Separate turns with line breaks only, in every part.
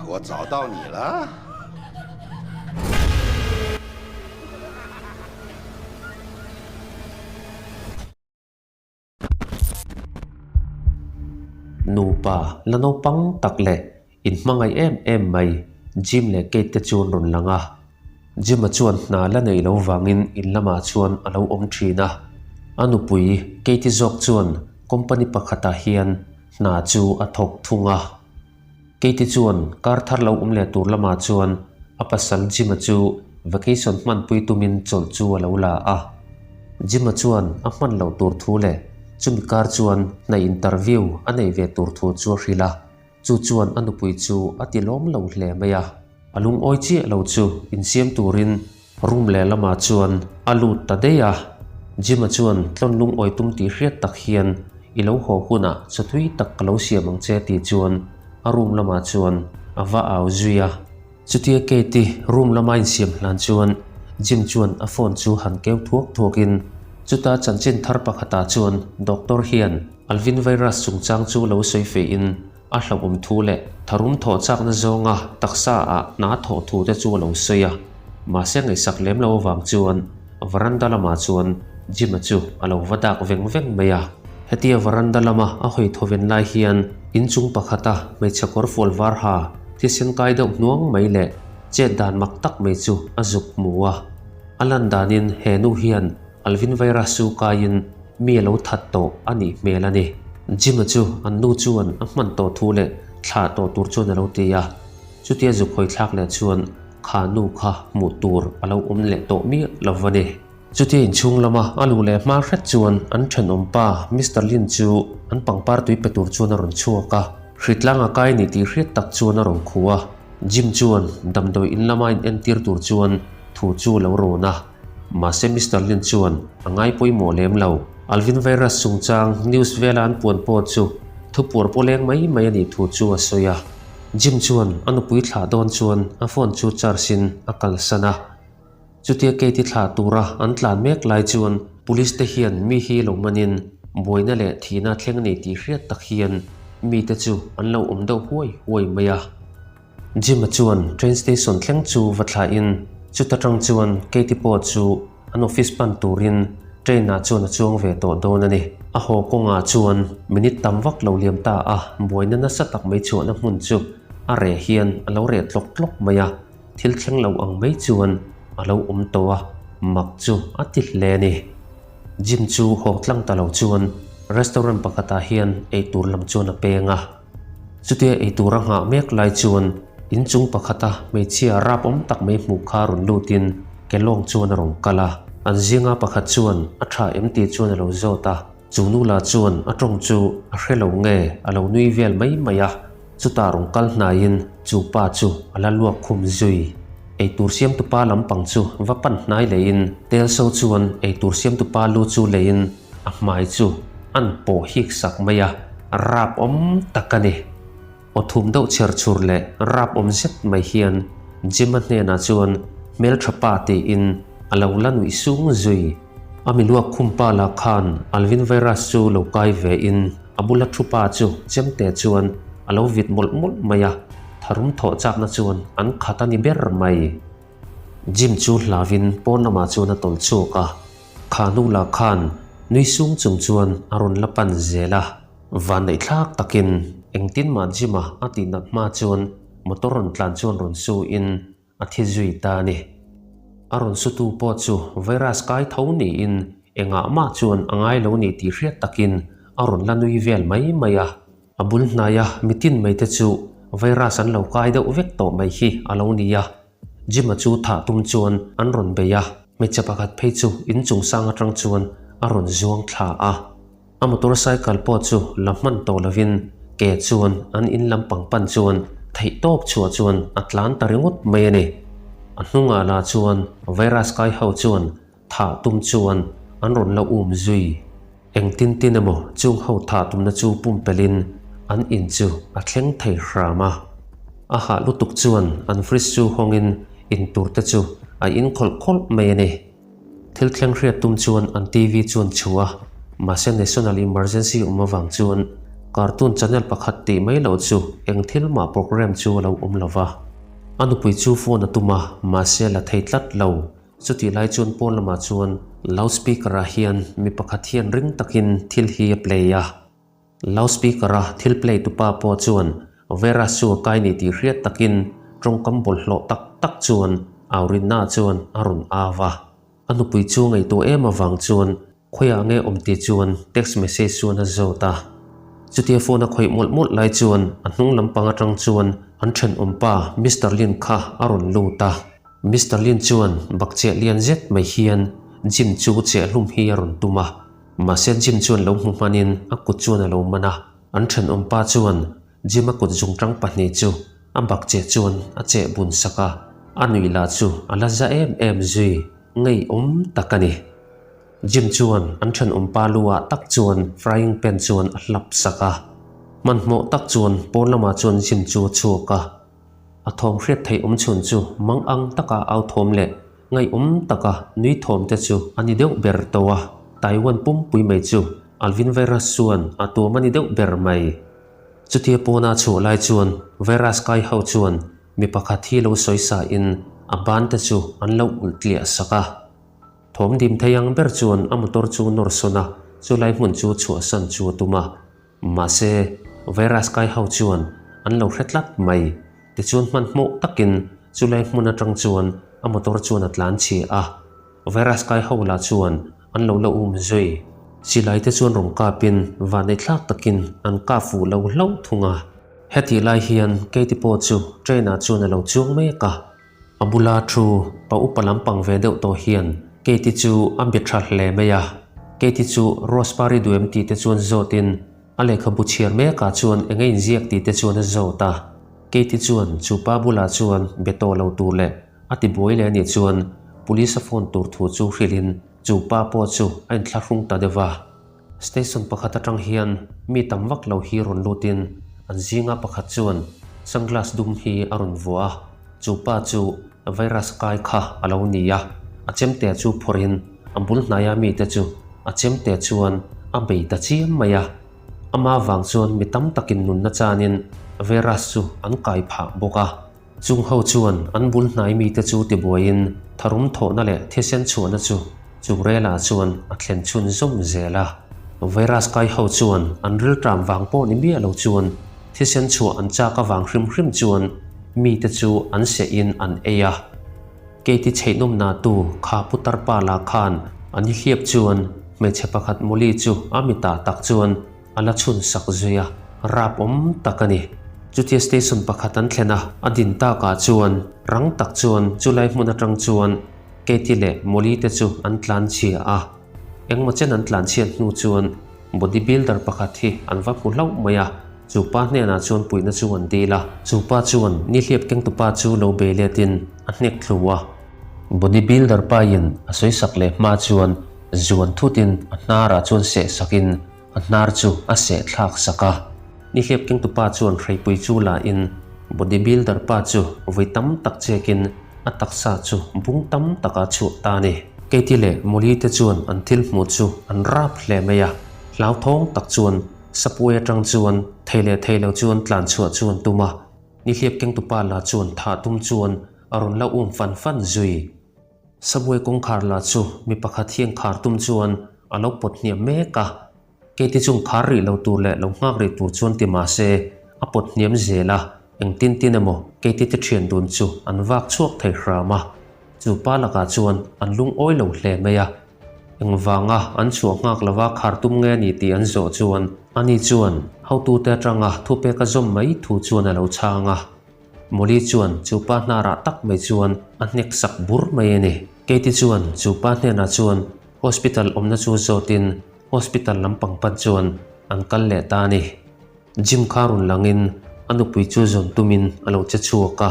我找到你了。
Nupa la naupang tak leh inhmangaih em em mai Jim leh Kate te chu an rawn lang a. Jim-a chuan hna la neih lo vangin in lamah chuan a lo awm thin a. A nupui Kate-i zawk chuan company pakhatah hian hna chu a thawk thung a. Kate-i chuan kar thar lo awm leh tur lamah chuan a pasal Jim-a chu vacation hmanpui tumin chawlh chu a lo la a. Jim-a chuan a hman loh tur thu leh chumi kar chuan hna interview a nei ve tur thu chu a hrilh a, chu chuan a nupui chu a ti lawm lo hle mai a. A lungawi chiah lo chu insiam turin room lehlamah chuan a lut ta daih a. Jim-a chuan tlawn lungawi tum tih hriat tak hian i lo haw hunah chawtui tak ka lo siam ang che tih chuan a room lamah chuan a va au zui a. Chutia Kate-i room lama insiam hlan chuan Jim chuan a phone chu han keu thuak thuakin chuta chanchin thar pakhatah chuan doctor hian Alvin virus chungchang chu lo sawi feihin a hlauhawm thu leh tharum thawh chakna zawnga taksa ah hna thawh thu te chu a lo sawi a. Mahse ngaihsak lem lo avang chuan veranda lamah chuan Jim-a chu a lo va dak veng veng mai a. Hetia veranda lama a hawi thawven lai hian inchung pakhata hmeichhe kawr fual var ha thisen kai deuh hnuang mai leh chet dan mak tak mai chu a zuk hmu a. A lan danin he nu hian Alvin virus chu kaiin mi a lo that tawh a nih hmel a ni. Jim-a chu an nu chuan a hman tawh thu leh thlah tawh tur chuan a lo ti a. Chutia zuk hawi thlak leh chuan kha nu kha hmuh tur a lo awm leh tawh miah lo va ni. Chutia inchhung lama a luh leh hma hret chuan an thenawm pa Mister Lin chu an pangpar tui pe tur chuan a rawn chhuak a. Hritlang a kai ni tih hriat tak chuan a rawn khuh a. Jim chuan damdawi in lama inentir tur chuan thu chu a lo rawn a. Mahse Mister Lin chuan a ngai pawimawh lem lo. Alvin virus chungchang news vela an puan pawh chu thu puar pawh leng mai mai a nih thu chu a sawi a. Jim chuan a nupui thlah dawn chuan a phone chu charge in a kalsan a. Chutia Kate-i thlah tura an tlan mek lai chuan police te hian mi hi lo manin buaina leh thihna thleng a ni tih hriat tak hian mite chu an lo awm deuh huai huai mai a. Jim-a chuan train station thleng chu va thlahin chuta tang chuan Katie pawh chu an office pan turin train-ah chuan a chuang ve tawh dawn a ni. A haw kawngah chuan minute tam vak lo liam ta a, buaina nasa tak mai chhuahna hmun chu a reh hian a lo reh tlawk tlawk mai a, thil thleng lo ang mai chuan a lo awm tawh a, mak chu a ti hle a ni. Jim chu haw tlang ta lo chuan restaurant pakhatah hian eitur lam chuan a peng a. Chutia eitur a nghah mek lai chuan inchung pakhata hmeichhia rap awm tak mai hmuh kha rawn lutin kelawng chuan a rawn kal a. An zinga pakhat chuan a tha em tih chuan a lo zawt a. Chu nu lah chuan a tawng chu a hre lo nge a lo nui vel mai mai a. Chutah rawn kal hnaiin chu pa chu a la luak khum zui. Eitur siamtupa lampang chu va pan hnai leiin Telso chuan eitur siamtupa lu chu leiin A hmai chu an pawh hik sak mai a, rap awm tak a ni. Aw thum deuh chher chhur leh rap awm zet mai hian Jim-a hnenah chuan hmeltha pa tiin a lo la nuih sung zui. A miluak khum pa lah khan Alvin virus chu lo kai ve in a bula thu pa chu chemte chuan a lo vit mawlh mawlh mai a, tharum thawh chakna chuan an khat a ni ber mai. Jim chu hlavin pawn lamah chuan a tawlh chhuak a. Kha nu lah khan nui sung chung chuan a rawn la pan zel a. Vanneih thlak takin engtin mah Jim-a a tih nat hma chuan motor rawn tlan chuan rawn su in a thi zui ta a ni. A rawn sutu pawh chu virus kai tho niin engah mah chuan a ngai lo ni tih hriat takin a rawn la nui vel mai mai a. A bul hnaia mitin mai te chu virus an lo kai deuh vek tawh mai hi a lo ni a. Jim-a chu thah tum chuan an rawn bei a, hmeichhe pakhat phei chu in chung sang atang chuan a rawn zuang thla a. A motorcycle pawh chu la hman tawh lovin ke chuan an in lampang pan chuan theih tawp chhuah chuan a tlan ta ringawt mai a ni. A hnungah lah chuan virus kai ho chuan thah tum chuan an rawn la um zui. Engtin tin emaw chung ho thah tumna chu pumpelhin an in chu a thleng thei hram a. A hah lutuk chuan an fridge chu hawngin in tur te chu a in khawlh khawlh mai a ni. Thil thleng hriat tum chuan an TV chuan chhu a, mahse National Emergency awm avang chuan. Cartoon channel pakhat tih mai loh chu eng thil mah program chu a lo awm lo va. A nupui chu phone a tum a, mahse la thei tlat lo. Chutih lai chuan pawn lamah chuan loudspeaker ah hian mi pakhat hian ring takin thil hi a play a. Loudspeaker a thil play tupa pawh chuan Vera chu a kai ni tih hriat takin tawngkam bawlhhlawh tak tak chuan Aurinna chuan a rawn au a. A nupui chu ngaihtuah em avang chuan Khawiah nge awm tih chuan text message chuan a zawt a. Chutia phone a khawih mawlh mawlh lai chuan a hnung lampang atang chuan an thenawm pa Mister Lin kha a rawn lut a. Mister Lin chuan bakcheh lian zet mai hian Jim chu chehhlum hi a rawn tum a. Mahse Jim chuan lo hmu hmanin a kut chuan a lo man a. An thenawm pa chuan Jim a kut zungtang pahnih chu a bakcheh chuan a cheh bun sak a. A nuih lah chu a la za em em zui ngeiawm tak a ni. Jim chuan an thenawm pa lu ah tak chuan frying pan chuan a hlap sak a. Hmanhmawh tak chuan pawn lamah chuan Jim chu a chhuak a. A thawm hriat theih awm chhun chu mang ang taka au thawm leh ngaihawm taka nui thawm te chu a ni deuh ber tawh a. Taiwan pumpui mai chu Alvin virus chuan a tuam a ni deuh ber mai. Chutia pawna chhuah lai chuan virus kai ho chuan mi pakhat hi lo sawi sa in a ban te chu an lo ulh tliah sak a. Thawm dim thei ang ber chuan a motor chu nawr sawn a, chulai hmun chu chhuahsan chu a tum a. Mahse, virus kai ho chuan an lo hre tlat mai. Tichuan hmanhmawh takin chulai hmun atang chuan a motor chuan a tlan chhia a. Virus kai ho lah chuan an lo la um zui. Silai te chuan rawn kapin vaneihthlak takin an kap fuh lo hlauh thung a. Hetih lai hian Katie pawh chu train ah chuan a lo chuang mek a. A bula thu pa upa lampang ve deuh tawh hian Katie chu a be tha hle mai a. Katie chu Rosemary duh em tih te chuan zawtin a lehkhabu chhiar mekah chuan eng a inziak tih te chuan a zawt a. Katie chuan chu pa bulah chuan be tawh lo tur leh a ti buai leh anih chuan police a phone tur thu chu hrilhin chu pa pawh chu a inthlahrung ta deuh a. Station pakhat atang hian mi tam vak lo hi rawn lutin an zinga pakhat chuan sunglass dum hi a rawn vuah a, chu pa chu virus kai kha a lo ni a, a chemte chu phawrhin a bul hnaia mite chu a chemte chuan a bei ta chiam mai a, ama vang chuan mi tam takin nunna chanin virus chu an kai phah bawk a. Chung ho chuan an bul hnai mite chu tibuaiin tharum thawhna leh thisen chhuahna chu chu relah chuan a thlen chhun zawm zel a. Virus kai ho chuan an rilṭam vang pawh ni miah lo chuan thisen chhuah an chak avang hrim hrim chuan mite chu an sehin an ei a. Keiti chheihnawmna tu kha putar pa lah khan an i hliap chuan hmeichhe pakhat Molly chu a mitah tak chuan A la chhun sak zui a, rap awm tak a ni. Chutia station pakhat an thlen a, a din takah chuan rang tak chuan chulai hmun atang chuan Katie leh Molly te chu an tlan chhia a. Engmaw chen an tlan chhiat hnu chuan body builder pakhat hi an va hmu hlauh mai a, chu pa hnenah chuan puihna chu an dil a. Chu pa chuan nihliap kengtupa chu lo bei letin a hnek thlu a. Body builder pain a sawi sak leh hma chuan zuan thutin a hnarah chuan seh sakin A hnar chu a seh thlak sak a. Nihliap kengtupa chuan hreipui chu la in body builder pa chu vawi tam tak chekin a taksa chu bung tam taka chhuah ta a ni. Katie leh Molly te chuan an thil hmuh chu an rap hle mai a, hlauthawng tak chuan sapuai atang chuan thei leh thei lo chuan tlan chhuah chu an tum a. Nihliap kengtupa la chuan thah tum chuan a rawn la um fan fan zui. Subway kawngkhar lah chu mi pakhat hian khar tum chuan a lo pawt hniam mek a, Katie chung khar rih lo tur leh lo nghak rih tur chuan ti mah se a pawt hniam zel a, engtin tin emaw Katie te thian dun chu an vak chhuak thei hram a, chu pa lakah chuan an lungawi lo hle mai a, engvanga an chhuah nghak lova khar tum nge ni tih an zawh chuan ani chuan hotute atanga thupek a zawm mai thu chuan a lo chhang a. Molly chuan chu pa hnarah tak mai chuan a hnek sak bur mai a ni. Katie chuan chu pa hnenah chuan hospital awmna chu zawtin hospital lampang pan chuan an kal leh ta a ni. Jim kha rawn langin a nupui chu zawn tumin a lo che chhuak a,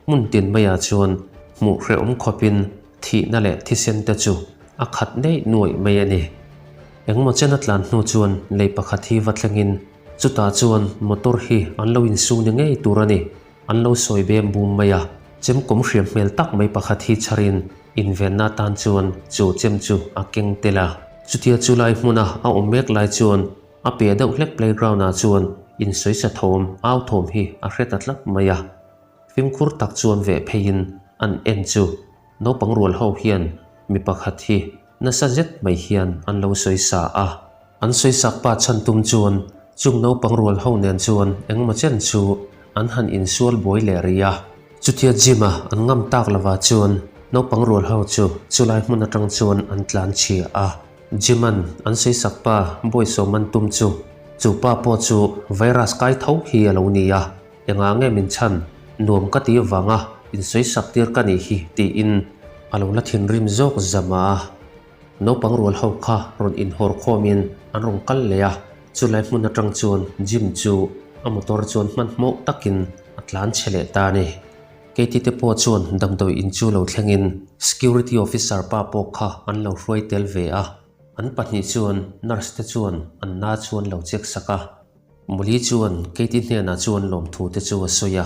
hmun tin maiah chuan hmuh hrehawm khawpin thihna leh thisen te chu a khat neih nuaih mai a ni. Engmaw chen a tlan hnu chuan lei pakhat hi va thlengin Chutah chuan motor hi an lo insu ni ngei tur a ni. An lo sawi bem bum mai a, chemkawm hriam hmel tak mai pakhat hi chharin invenna atan chuan chu chem chu a keng tel a. Chutia chu lai hmuna a awm mek lai chuan A piah deuh hlek playground ah chuan insawisa thawm, au thawm hi a hre ta tlat mai a. Fimkhur tak chuan veh pheiin an en chu naupang rual ho hian mi pakhat hi nasa zet mai hian an lo sawisa a. An sawisak pa chhan tum chuan chung naupang rual ho nen chuan engmaw chen chu an han insual buai leh rih a. Chutia gym a an ngam tak lovah chuan naupang rual ho chu chulai hmun atang chuan an tlan chhia a. Gym-a'n an sawisak pa bawisawm an tum chu chu pa pawh chu virus kai tho hi a lo ni a, engah nge min chhan nuam ka ti avanga insawisak tir ka nih hi tiin a lo la thinrim zawk zam a. Naupang rual ho kha rawn inhawr khawmin an rawn kal leh a, chulai hmun atang chuan Jim chu a motor chuan hmanhmawh takin a tlan chhe leh ta a ni. Katie te pawh chuan damdawi in chu lo thlengin security officer pa pawh kha an lo hruai tel ve a, an pahnih chuan nurse te chuan an na chu an lo check sak a. Molly chuan Katie hnenah chuan lawmthu te chu a sawi a.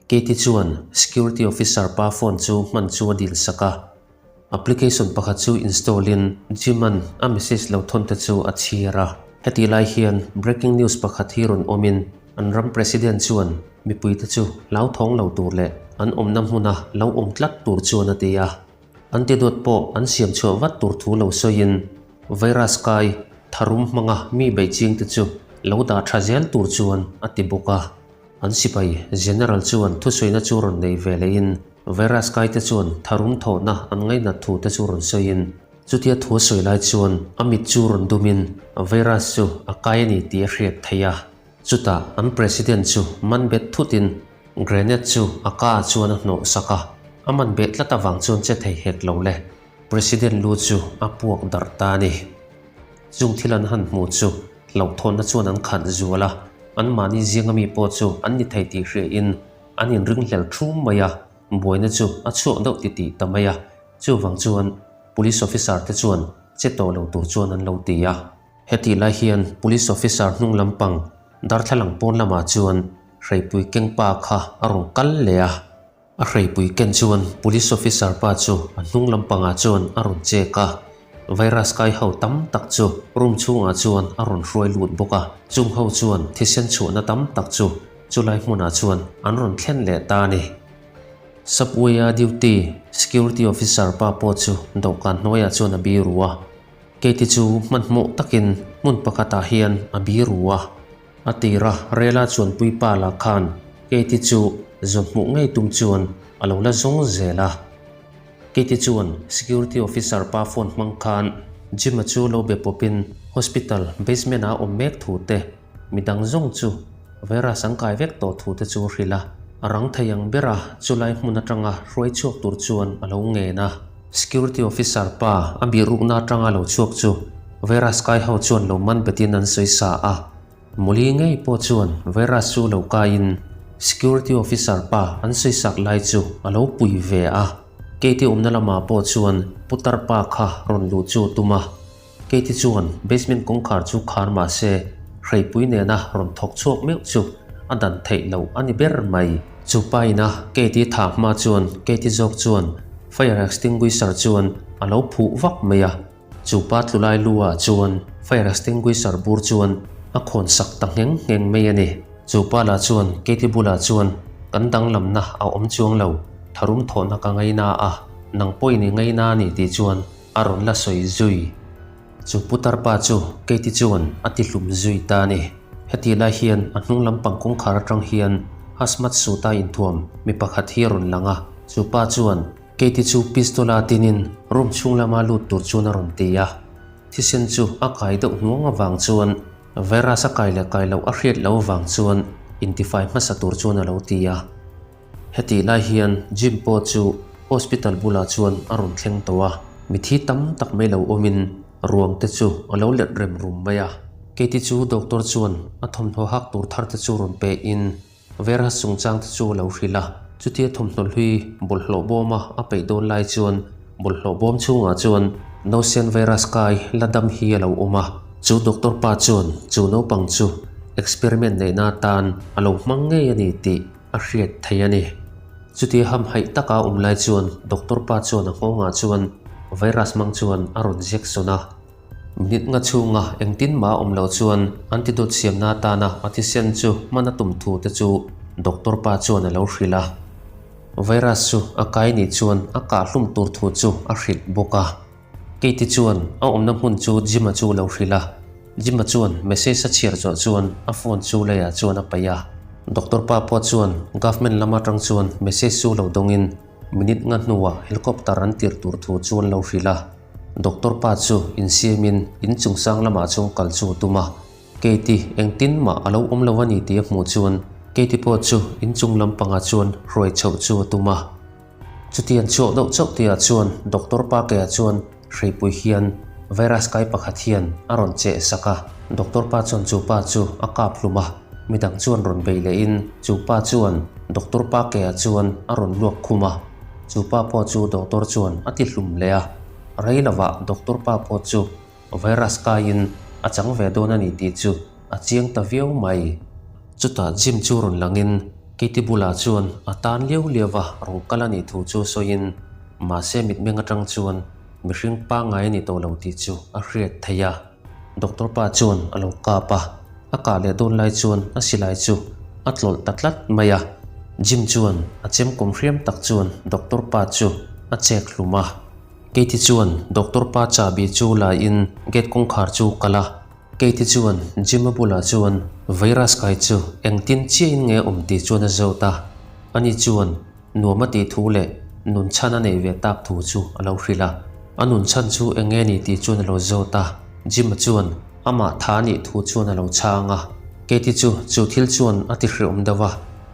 Katie chuan security officer pa phone chu hman chu a dil sak a. Application pakhat chu install in Jim-a'n a message lo thawn te chu a chhiar a. Hetih lai hian breaking news pakhat hi rawn awmin an ram president chuan mipuite chu hlauthawng lo tur leh an awmna hmuna lo awm tlat tur chuan a ti a. Antidote pawh an siam chhuah vat tur thu lo sawiin virus kai tharum hmanga mi beih chingte chu lo dah tha zel tur chuan a ti bawk a. An sipai General chuan thusawiina chu rawn nei ve lehin virus kaite chuan tharum thawhna an ngainat thu te chu rawn sawiin chutia thu a sawi lai chuan a mit chu rawn dumin virus chu a kai a ni tih a hriat theih a. Chutah an President chu man bet thutin grenade chu a ka ah chuan a hnawh sak a, a man beh tlat avang chuan che thei hek lo le President lu chu a puak darh ta a ni. Chung thil an han hmuh chu hlauhthawnna chuan an khat zual a, anmahni zinga mi pawh chu an ni thei tih hriain an inringhlel thum mai a, buaina chu a chhuak deuh titih ta mai a, chuvang chuan Police Officer te chuan che tawh lo tur chuan an lo ti a. Hetih lai hian Police Officer hnung lampang darthlalang pawn lamah chuan hreipui kengpa kha a rawn kal leh a. A hreipui ken chuan Police Officer pa chu a hnung lampangah chuan a rawn chek a, virus kai ho tam tak chu room chhungah chuan a rawn hruai lut bawk a, chung ho chuan thisen chhuahna tam tak chu chulai hmunah chuan an rawn thlen leh ta a ni. Subway-a duty Security Officer pa pawh chu dawhkan hnuaiah chuan a biru a, Katie chu hmanhmawh takin hmun pakhatah hian a biru a. A tir a, Rela chuan puipa lah khan Katie chu zawn hmuh ngei tum chuan a lo la zawng zel a. Katie chuan security officer pa phone hmang khan Jim-a chu lo be pawpin hospital basement ah a awm mek thu te, midang zawng chu virus an kai vek tawh thu te chu a hrilh a. A rang thei ang ber a, chulai hmun atanga hruai chhuak tur chuan a lo ngen a. Security officer pa a bihrukna atanga lo chhuak chu virus kai ho chuan lo man betin an sawi sa a. Mawli ngei pawh chuan virus chu lo kaiin security officer pa an sawi sak lai chu a lo pui ve a. Katie awmna lamah pawh chuan putar pa kha rawn luh chu a tum a. Katie chuan basement kawngkhar chu khar mah se hreipui nena rawn thawk chhuak meuh chu a dan theih loh a ni ber mai. Chu pa ina Katie thah hma chuan Katie zawk chuan fire extinguisher chuan a lo phuh vak mai a. Chu pa tlu lai lu ah chuan fire extinguisher bur chuan a khawn sak ta ngheng ngheng mai a ni. Chu pa lah chuan Katie bulah chuan kan danglamna a awm chuang lo, tharum thawhna ka ngaina a, nang pawhin i ngaina a ni tih chuan A rawn la sawi zui. Chu putar pa chu Katie chuan a ti hlum zui ta a ni. Hetih lai hian a hnung lampang kawngkhar atang hian hazmat suit-a inthuam mi pakhat hi a rawn lang a. Chu pa chuan Katie chu pistol-a tinin room chhung lama lut tur chuan a rawn ti a. Thisen chu a kai deuh hnuang avang chuan virus a kai leh kai loh a hriat loh avang chuan intifai hmasa tur chuan a lo ti a. Hetih lai hian Jim pawh chu hospital bulah chuan a rawn thleng tawh a, mithi tam tak mai lo awmin ruang te chu a lo let rem rum mai a. Katie chu doctor chuan a thawmhnaw hak tur thar te chu rawn pe in Vera chungchang te chu a lo hrilh a. Chutia thawmhnaw hlui bawlhhlawh bawma a peih dawn lai chuan bawlhhlawh bawm chhungah chuan nausen virus kai la dam hi a lo awm a. Chu doctor pa chuan chu naupang chu experiment neihna atan a lo hmang ngei a ni tih a hriat thei a ni. Chutia hamhaih taka awm lai chuan doctor pa chuan a nghawngah chuan virus hmang chuan a rawn ziak sawn a. Minute nga chhunga engtin mah a awm loh chuan antidote siamna atana a thisen chu hman a tum thu te chu doctor pa chuan a lo hrilh a. Virus chu a kai nih chuan a kah hlum tur thu chu a hrilh bawk a. Katie chuan a awmna hmun chu Jim-a chu lo hrilh a. Jim-a chuan message a chhiar zawh chuan a phone chu leiah chuan a paih a. Doctor pa pawh chuan government lam atang chuan message chu lo dawngin minute nga hnuah helicopter an tir tur thu chu an lo hrilh a. Doctor pa chu insiamin in chungchang lamah chuan kal chu a tum a. Katie engtin mah a lo awm lo a ni tih a hmuh chuan Katie pawh chu inchung lampangah chuan hruai chhoh chu a tum a. Chutiang chhuak deuh chauh tihah chuan Doctor Parker-a chuan hreipui hian virus kai pakhat hian a rawn cheh sak a. Doctor pa chuan chu pa chu a kap hlum a, midang chuan rawn bei lehin chu pa chuan Doctor Parker-a chuan a rawn luak khum a. Chu pa pawh chu doctor chuan a ti hlum leh a. Rei lovah doctor pa pawh chu Virus kaiin a chang ve dawn a ni tih chu a chiang ta viau mai. Chutah Jim chu rawn langin Katie bulah chuan a tan liau liau va rawn kal a nih thu chu sawiin mahse mitmeng atang chuan mihring pangngai a ni tawh lo tih chu a hriat theih a. Doctor pa chuan a lo kap a, a kah leh dawn lai chuan a silai chu a tlawlh ta tlat mai a. Jim chuan a chemkawm hriam tak chuan doctor pa chu a chek hlum a. Katie chuan doctor pa chahbi chu la in gate kawngkhar chu kal a. Katie chuan Jim-a bulah chuan virus kai chu engtin chiahin nge awm tih chuan a zawt a. Ani chuan nuam a tih thu leh nun chhan a neih ve tak thu chu a lo hrilh a. A nun chhan chu eng nge ni tih chuan a lo zawt a. Jim-a chuan amah tha a nih thu chuan a lo chhang a. Katie chu chu thil chuan a ti hreawm deuh a.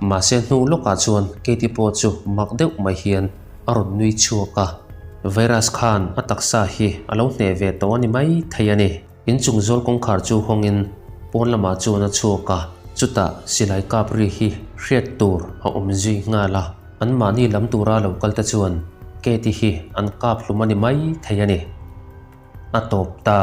Mahse hnu lawkah chuan Katie pawh chu mak deuh mai hian a rawn nui chhuak a, virus khan a taksa hi a lo hneh ve tawh a ni mai thei a ni. Inchung zawl kawngkhar chu hawngin pawn lamah chuan a chhuak a, chutah silai kap ri hi hriat tur a awm zui nghal a, anmahni lam tura lo kal te chuan Katie hi an kap hlum a ni mai thei a ni. A tawp ta.